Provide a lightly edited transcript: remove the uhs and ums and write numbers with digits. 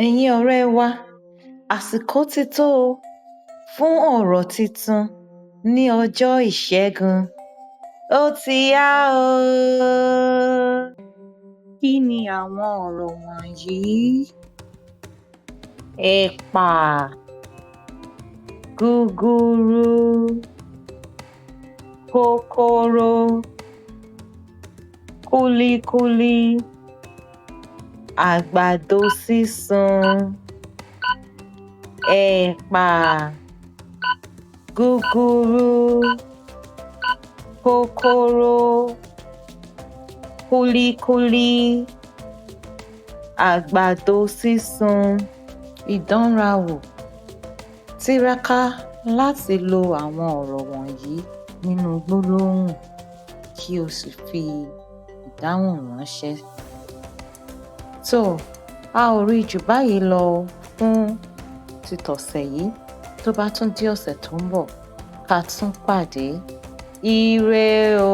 Ẹ̀yin ọ̀rẹ́ wa, àsìkò ti tó o fún ọ̀rọ̀ tuntun ní ọjọ́ Ìṣẹ́gun. Ó ti yá o! Kí ni àwọn ọ̀rọ̀ wọ̀nyí? Ẹ̀pà, gúgúrú, kókóró, kúlíkúlí, àgbàdo sísun. Ẹ̀pà, gúgúrú, kókóró, kúlíkúlí, àgbàdo sísun. Ìdánrawò: Tiraka láti lo àwọn ọ̀rọ̀ wọ̀nyí nínú gbólóhùn kí o sì fi ìdáhùn ránṣẹ́. Tó, a ò rí jù báyìí lọ fún ti tọ̀sẹ̀ yìí. Tó bá tún di ọ̀sẹ̀ tó ń bọ̀, ká tún pàdé. Ire o!